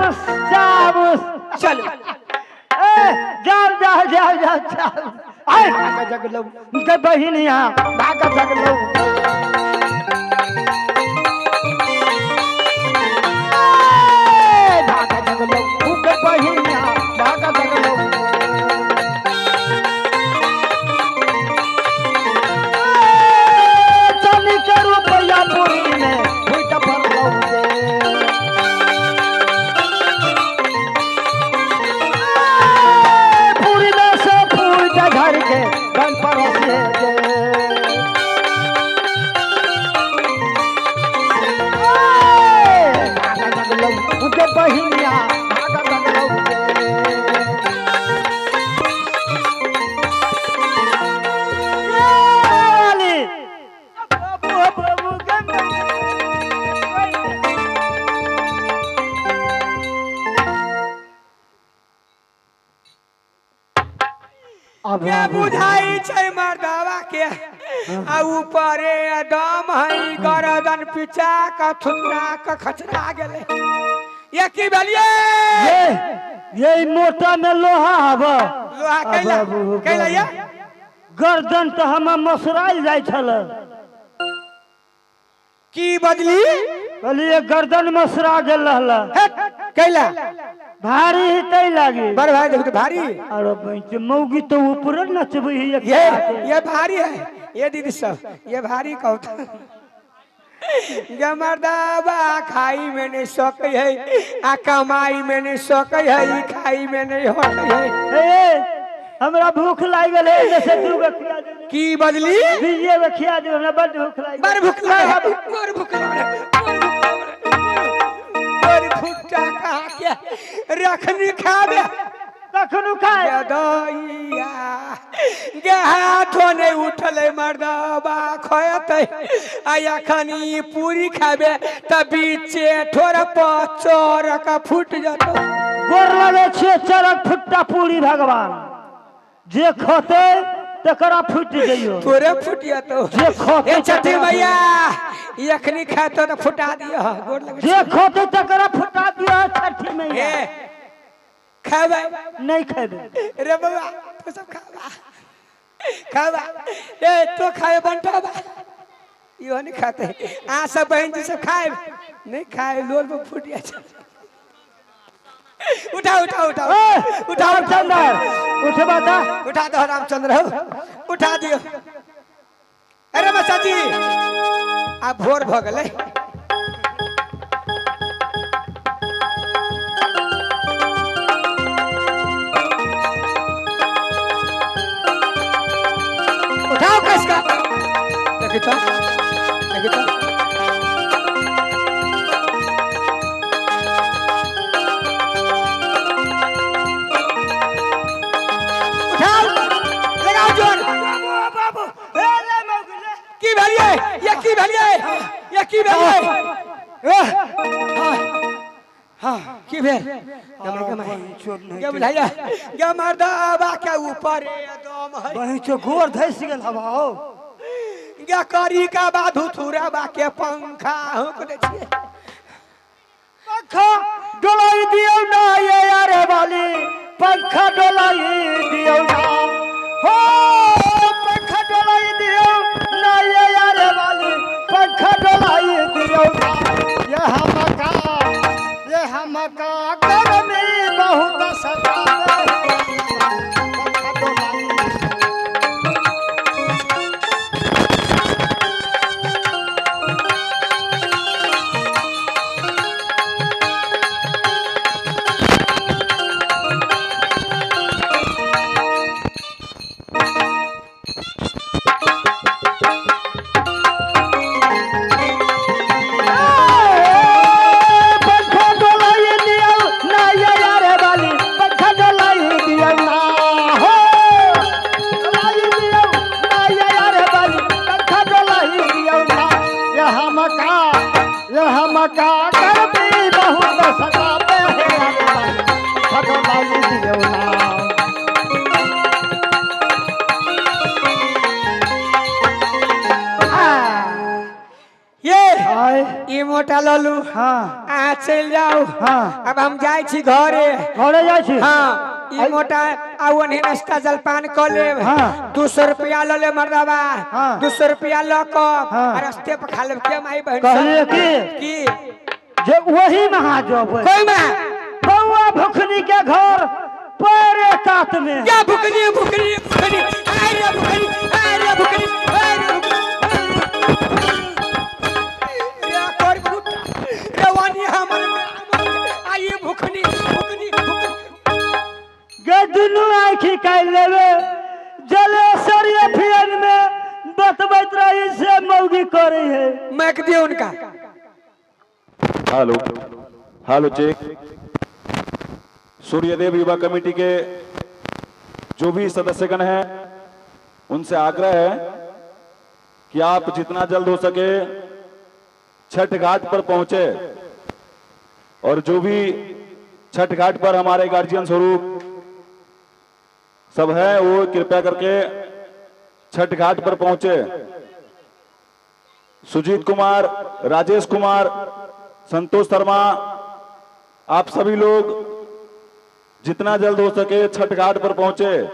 चाबुस चाबुस। चलो ए जाओ जाओ जाओ जाओ जाओ। आए भागा जगलो के बहिनिया भागा जगलो। भागा जगलो के बहिनिया भागा जगलो। चांदी के रुपया पूरी में फूट पड़लो गे। पूरी में से फूट घर के गन परोसे गे। भागा जगलो के बहिनिया भागा जगलो गे। के बुझाई छै मर्दावा के आ ऊपरे दम है गरदन पिचा क थुथरा क खचरा गेलै। ये की भेलिए? ये मोटा में लोहा हब। लोहा कैला कैला ये गर्दन तो हम मसराइल जाय छल। की बजली? कहलिए गर्दन मसरा गेल रहल। कैला भारी ही तै लागी। बड़ भारी देखो तो भारी। अरे बंच मौगी तो ऊपर नचबै है। ये भारी है ये दीदी सब, ये भारी कहता गे मर्दावा खाई में नहीं सकै है आ कमाई में नहीं सकै है, खाई में नहीं होकै है। ए हमरा भूख लागि गेल है जैसे दूगो खिया दे। की बजली? बीजे के खिया दे, हमरा बड़ भूख लागि। बड़ भूख लागि, बड़ भूख लागि, बड़ भूख खा के रखनी खाबे कखनो खाए दैया गे हाथो नहीं उठले मर्दावा खयतै आ अखनी पूरी खाबे त बीचे ठोर पचर का फूट जतौ। गोर लगे छियै चरक फुट्टा पूरी भगवान जे खतै तकरा फूट जइयो। तोरे फूट जतौ जे खतै। ए छठी मैया अखनी खातो त फुटा दियो। गोर लगे जे खतै तकरा फुटा दियो छठी मैया। खाबे नहीं खाबे रे बाबा तो सब खाबा खाबा। ए तो खाए बंटाबा इहो नहीं खाते। आ सब बहन जी सब खाए नहीं खाए लोल में फूट गया। उठा उठा उठा उठा रामचंद्र उठबा ता उठा दो रामचंद्र हो उठा दियो। अरे मसा जी आ भोर भ गेलै। उठाओ कसका देखी तो देखी तो उठाओ लगाओ जोर। बाबू ए ले मौगी की भेलिए? ये की भेलिए? ये की भेलिए? हां हां की भेल? के बुझाइया गे मर्दावा के ऊपर दम है बहिचो गोर धसि गेल हवा हो गे करी का बाधु थुरा बा के पंखा हुक दे छिए। पंखा डोलाई दियो ना ये यारे वाली पंखा डोलाई दियो ना हो पंखा डोलाई दियो ना ये यारे वाली पंखा डोलाई दियो ना। ये हमका ये हमका गर्मी बहुत सतावे पंखा डोलाई। पंखा डोलाई दियो ना ये यारे वाली पंखा डोलाई मोटा लऽ लू। हाँ। अहाँ चलि जाउ। हाँ। अब हम जाइ छी घरे। घरे जाइ छी? हाँ, ई मोटा आ ओन्ही नाश्ता जलपान कऽ लेब। हाँ। 200 रुपया लऽ लेब मर्दबा। हाँ। 200 रुपया लऽ कऽ हाँ। आ रस्ते पर खा लेब के माई बहन। कहलियै सब? की? की? जे वही में अहाँ जेबै। कोई में? बौआ भुखनी के घर पैरे कात में। क्या भुखनी भुखनी भुखनी, आय रे भुखनी, आय रे भुखनी, आय रे भुखनी। रे कर फुट, रे वानी हमर आई भुखनी भुखनी भुखनी। गे दुनू आँखि काटि लेबे जलेसर अफियन में बतबैत रही से मौगी करे है। मैक दियो उनका। Hello hello cheque. सूर्यदेव युवा कमेटी के जो भी सदस्यगण हैं उनसे आग्रह है कि आप जितना जल्द हो सके छठ घाट पर पहुंचे और जो भी छठ घाट पर हमारे गार्जियन स्वरूप सब हैं वो कृपया करके छठ घाट पर पहुंचे। सुजीत कुमार, राजेश कुमार, संतोष शर्मा, आप सभी लोग जितना जल्द हो सके छठ घाट पर पहुंचे।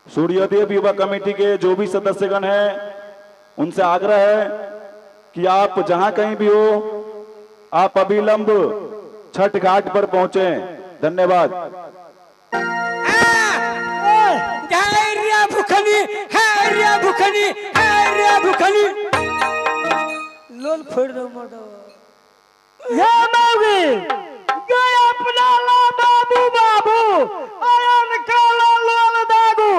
सूर्योदय युवा कमेटी के जो भी सदस्यगण हैं उनसे आग्रह है कि आप जहां कहीं भी हो आप अविलंब छठ घाट पर पहुंचे। धन्यवाद। भुखनी भुखनी लोल फोड़ दो मर्दो। ये मौगी गए अपना ला बाबू बाबू अयन काला लोल दागू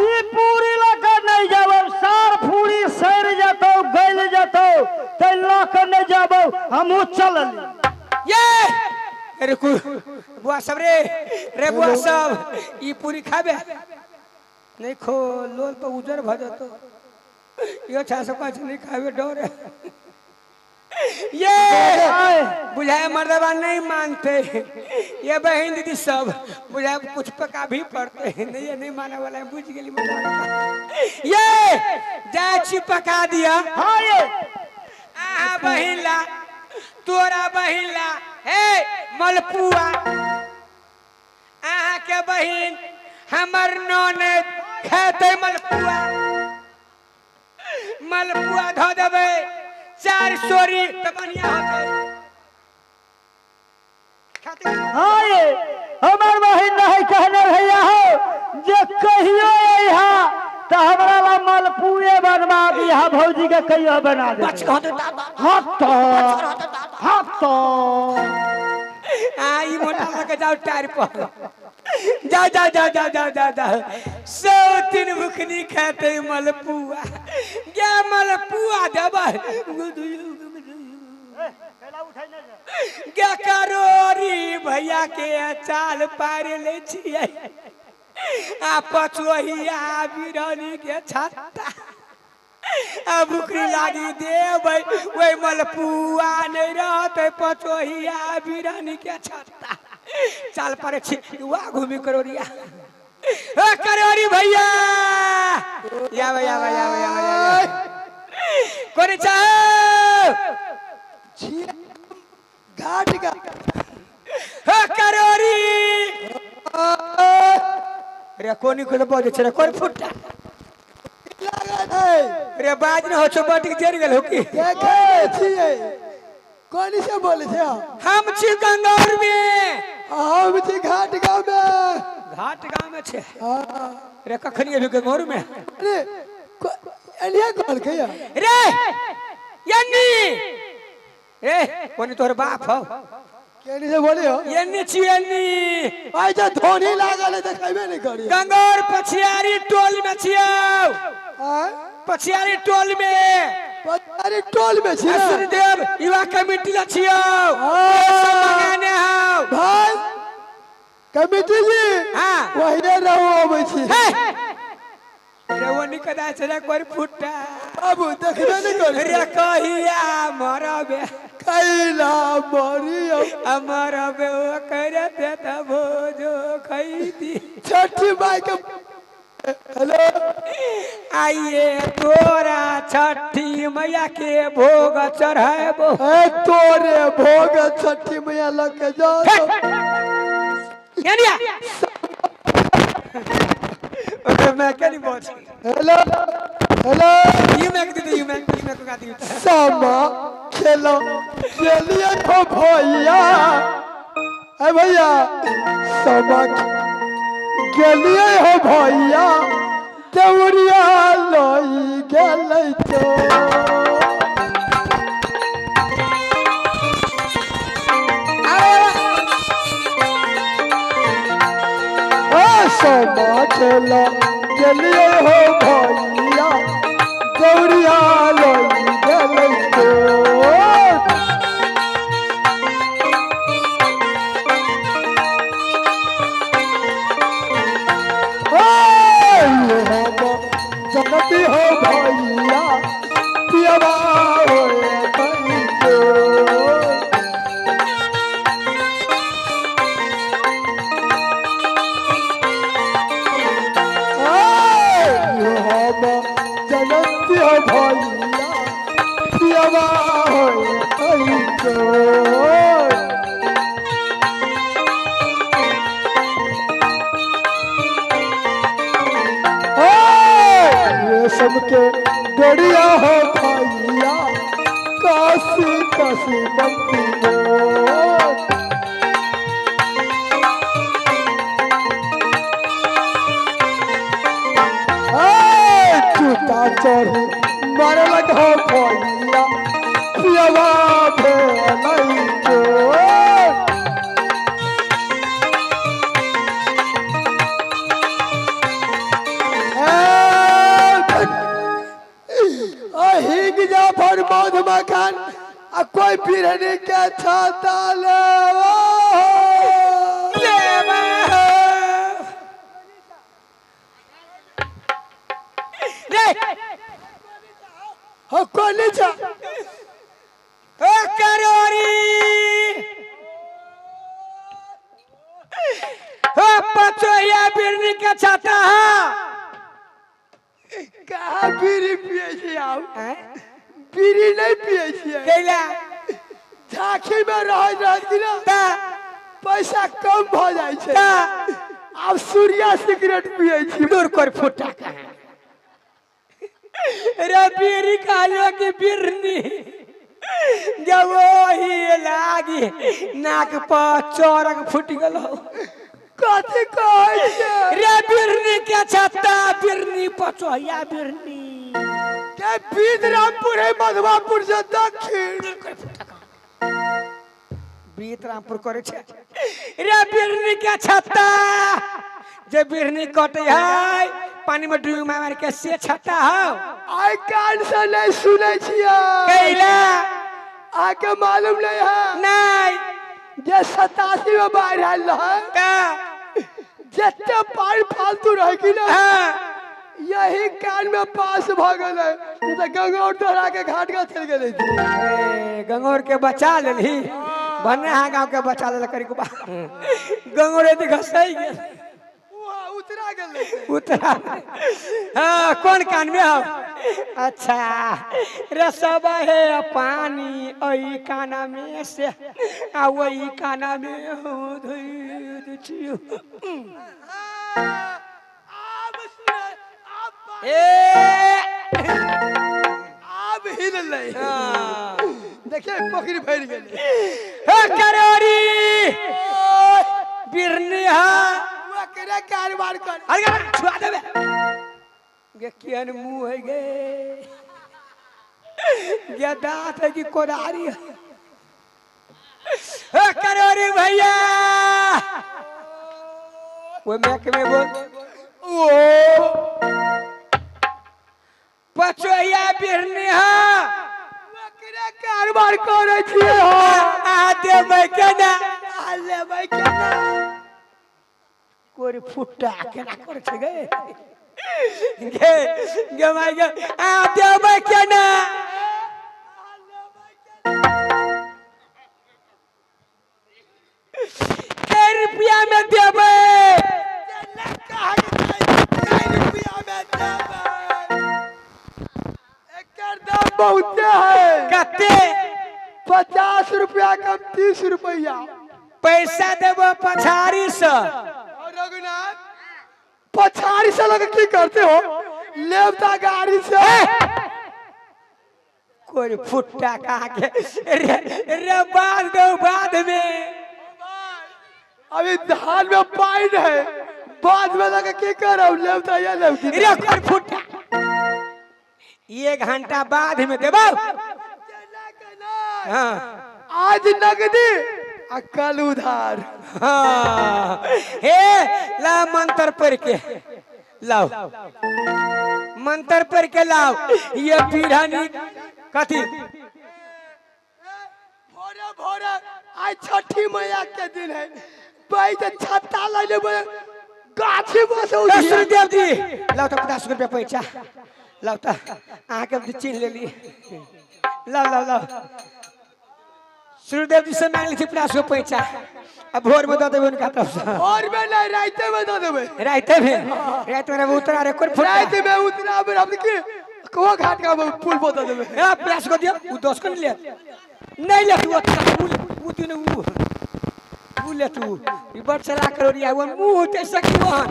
ई पूरी लकर नहीं जाबो, सार पूरी सर जतो गइल जतो ते लकर नहीं जाबो, हमहू चलली। ये अरे को बुआ सब रे रे बुआ सब ई पूरी खाबे नहीं खो लोल पर उजर भ जतो, यो छा सब कुछ नहीं खाबे डर है। ये बुझाए मर्दबा नहीं मानते, ये बहन दीदी सब बुझाए कुछ पका भी पड़ते हैं नहीं, ये नहीं माने वाला है, बुझ गेली मर्दबा। ये जाची पका दिया। हाँ ये आहा बहिला तोरा बहिला हे मलपुआ आहा के बहिन हमर ननद खेते मलपुआ, मलपुआ धो देबै 4 सोरी तो बढ़िया होते। हाँ ये हमार बहिन नहीं कहने भैया हो जे कहियो यहाँ तो हमरा ला मलपुए बनवा दिया, भौजी के कहियो बना दे। हाँ तो हाँ तो आ ई मोटा लगे जाओ टायर पर जाओ जाओ जाओ जाओ जाओ जाओ जाओ। 103 भुखनी खाते मलपुआ गे मलपुआ देबा गे करोरी भैया के चाल पार ले छियै आ पछुहिया बिरनी के छत्ता आ भुखरी लागी देबै ओहि मलपुआ नहीं रहते पछुहिया बिरनी के छत्ता चाल पर छी वाह घूमी करोरिया ए करोरी भैया या भैया भैया भैया भैया कोनी चाहो घाट का ए करोरी रे कोनी को बजे छे रे कोन फुटा लागल है रे बाज न हो छो बट जर गेल हो की देखे छियै कोनी से बोले छे हम छी गंगौर में हम छी घाट गांव में। घाट गांव में छे। हां रे कखनी अभी गंगौर में अरे एलिया कहल के रे यन्नी रे कोनी तोहर बाप हो केनी से बोली हो यन्नी छी यन्नी आई जे धोनी लागल है देखबे नहीं करी। गंगौर पछियारी टोल में छियौ। हां पछियारी टोल में पछियारी टोल में छियै सूर्यदेव युवा कमेटी ला छियौ। सब मंगाने हौ भाई कमेटी जी। हां वही रहू अबै छी। रे वो निकदा छै रे कोई फुटा बाबू देखबे नहीं करी। रे कहिया मरबे कैला मरियो मरबे ओ करे ते त भोजो खैती छठी माई के हेलो आइए तोरा छठी मैया के भोग चढ़ाबो। ए तोरे भोग छठी मैया लके जा। केनिया ओके मैं केनी बोल। हेलो हेलो you मैं दे you मैं को गा दी। सामा खेलो खेलिए हो भैया। ए भैया सामा गेलिए हो भैया देवरिया लई गेलै तो। सामा खेला गेलिए हो भैया देवरिया लई गेलै तो। जनती हो भैया पियवा होए तैको। जनती हो भैया पियवा होए तैको। सबके डरिया हो भैया काशी काशी बंती मोर। जूता चढ़ी मारलक हो भैया पियवा भेलै चोर। जाफर मध मखान आ कोई बिरहनी के छाता लेवा लेवा। रे हो कोनी छा ओ करोरी हो पचोया बिरहनी के छाता है। कहाँ बीड़ी पिए छी आप? बीड़ी नहीं पिए छियै। कैला? झांकी में रह रहत कि ना पैसा कम भ जाइ छै। आब सूर्या सिगरेट पिए छी। दूर कर फुटा कहाँ रे बीड़ी कहलियो कि बिरनी जब वही लागी नाक पर चौरक फूट गेलो। कथी कहै छियै? रे बिरनी के छत्ता बिरनी पचोहिया बिरनी के बीतरामपुर है मधुआपुर से दक्षिण। बीतरामपुर करे छे रे बिरनी के छत्ता जे बिरनी कटे है पानी में डूब मार के से छत्ता हो। आई कान से नहीं सुनै छियै। कैला? आके मालूम नहीं है? नहीं। जे 87 में बाढ़ आयल रहे जते पानी फालतू रहे कि ना यही कान में पास भ गेलै त गंगौर तोरा के घाट का चल गेलै। गंगौर के बचा लेलही भन्ने हाँ गांव के बचा लेल करी को गंगौर एते घसई गेल उतरा गेलै उतरा। हाँ कौन कान में हो? अच्छा रसब है पानी ओई काना में से आ वही काना में हो धुई। आब हिललै देखिए पोखरी भरि गेलै। हे करोरी बिरनी हा ओकरे कारोबार कर। अरे छुआ देबे गे केहन मुंह है गे गे दांत है कि कोदारी है। हे करोरी भैया वो मैक में बोल ओ पचोहिया बिरनी हा ओकरे कारोबार करै छियै हो। आ देबै केना आ लेबै केना कोरी फुट्टा केना करै छै गे गे गे my गे आ देबै केना के रुपया में देबै? रुपया कते? 50 रुपया कम 30 रुपया। पैसा देबो पछाड़ी से। और रघुनाथ पछाड़ी से लग की करते हो? लेवता गाड़ी से। कोई फुट्टा कहा के रे रे बाद दो बाद में। अभी धान में पानी है, बाद में लगे की करब? लेवता या लेवती रे कोई फुट्टा 1 घंटा बाद में देबो। हाँ आज नगदी आ कल उधार। हाँ हे ला मंत्र पढ़ के लाओ, मंत्र पढ़ के लाओ। ये पीढ़ानी कथी भोरे भोरे आज छठी मैया के दिन है, बैठ छत्ता ले ले गाछी बस। सूर्यदेव जी लाओ तो 50 रुपया पैसा लाओ तो अहाँ के चिन्ह लेली। लाओ लाओ लाओ सूर्यदेव जी से मांग ली 50 पैसा, अब भोर में दे देबै उनका तरफ से। भोर में नहीं, राते में दे देबै। राते में? रात में उतरा रे कोन फुटा? रात में उतरा में हम की कोवा घाट का पुल पर दे देबै। ए 50 को दियो, उ 10 को नहीं ले, नहीं ले तू उ तीन उ ले तू ई बड़ चला करो रिया वो मुंह ते सकी वहां।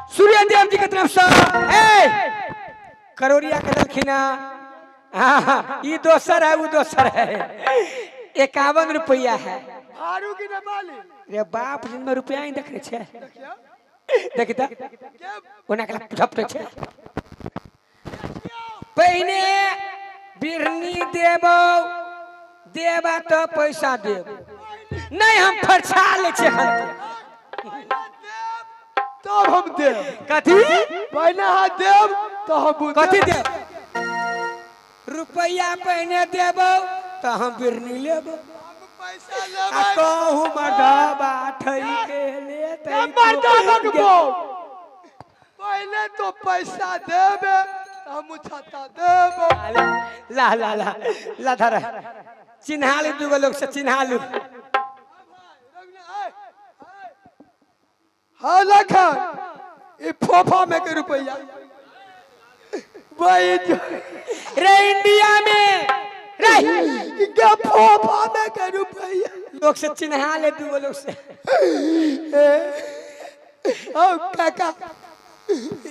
सूर्यदेव जी के तरफ से ए करोरिया के दलखिना। हाँ ये दोसर है वो दोसर है। 51 रुपया है। भारू की नबाली रे बाप जिनमें रुपया ही देख रहे छे, देखी त ओना के झपटे छे। पहिने बिरनी देबो देबा तो पैसा देब, नहीं हम फरछा ले छे खन तब हम देब। कथी पहले हाथ देब तो हम कथी देब? रुपया पहने देबो तो हम बिरनी लेबो। पैसा लेबै कहू मर्दबा ठई के लेतै। मर्दबा के बोल पहले तो पैसा देबे तो हम छत्ता देबो। ला ला ला ला धर चिन्हा लू दूगो लोग से चिन्हा लू। हाँ लखन ई फोफा में के रुपया भाई रे इंडिया में रे के फोफा में के रुपया लोग से चिन्हा ले दूगो लोग से। ओ काका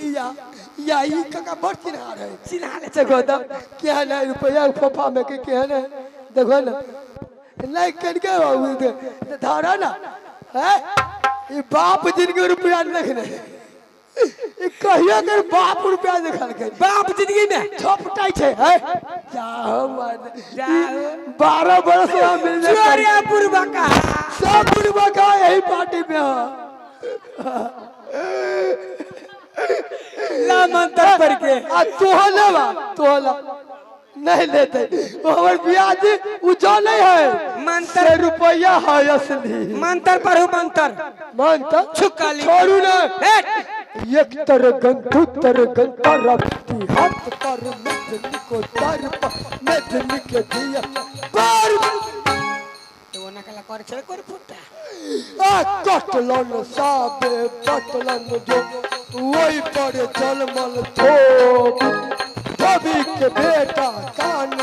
या या ई काका बड़ चिन्हा रहे, चिन्हा ले। देखो तो क्या नहीं रुपया फोफा में के क्या नहीं देखो ना नहीं करके बाबू धारा ना है ई बाप जिनके रुपया देखने कहियो के बाप रुपया देखल के बाप जिंदगी में छपटाई छे है जाओ मर्द जाओ 12 बरस में मिल जाए चोरिया बुढ़वा का सब बुढ़वा का यही पार्टी में हो। ला मंत्र पढ़ के आ तोहला बा तोहला नहीं लेते वो हमर ब्याज उ जाने है मंत्र रुपया है असली। मंत्र पढ़ू मंत्र मंत्र छुकाली छोड़ू ना। एक तर गंतु तर गंतर रखती हाथ पर मजनी को तर पर मजनी के दिया पर तो वो नकला कर छे कर फुटा आ कटलन साबे बटलन जो वही पर जलमल थोप धोबी के बेटा कान।